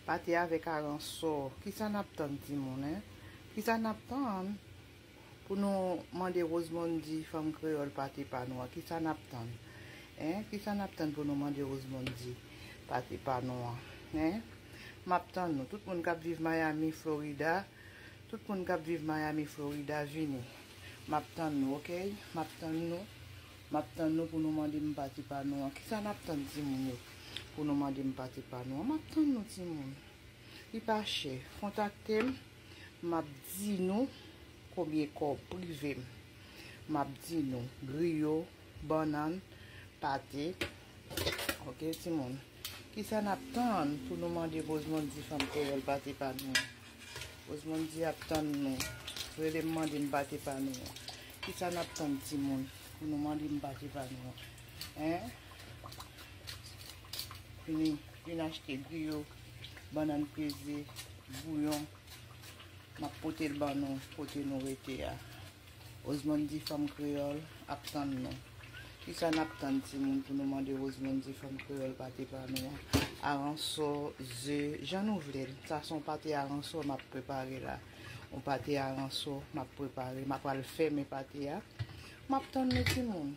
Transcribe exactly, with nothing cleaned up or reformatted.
Pate avèk aransò. Kisa n ap tann, timoun, en? Kisa n ap tann pou nou mande Rosemondy, fanm kreyòl, pate pa nou an? Kisa n ap tann? En? Kisa n ap tann pou nou mande Rosemondy, pate pa nou an? En? M ap tann nou. Tout moun k ap viv Miami, Florida, tout moun k ap viv Miami, Florida, vini. M ap tann nou, oke? M ap tann nou. M ap tann nou pou nou mande m pate pa nou an. Kisa n ap tann, timoun yo, pou nou mande m pate pa nou an? M ap tann nou, timoun. Li pa chè. Kontakte m. M ap di nou konbyen kòb prive m. M ap di nou. Griyo, bannann, pate. Oke, timoun. Kisa n ap tann pou nou mande Rosemondy, fanm kreyòl, pate pa nou an? Rosemondy ap tann nou. Rele m, mande m pate pa nou an. Kisa n ap tann, timoun, pou nou mande m pate pa nou an? En? Vini, vin achte griyo, bannann peze, bouyon. M ap pote l ban nou kote nou rete a. Rosemondy, fanm kreyòl, ap tann nou. Kisa n ap tann, timoun, pou nou mande Rosemondy, fanm kreyòl, pate pa nou an? Aransò, ze, jan nou vle l. Sa se yon pate aransò m ap prepare la. Yon pate aransò m ap prepare. M ap al fèmen pate a. M ap tann nou, timoun.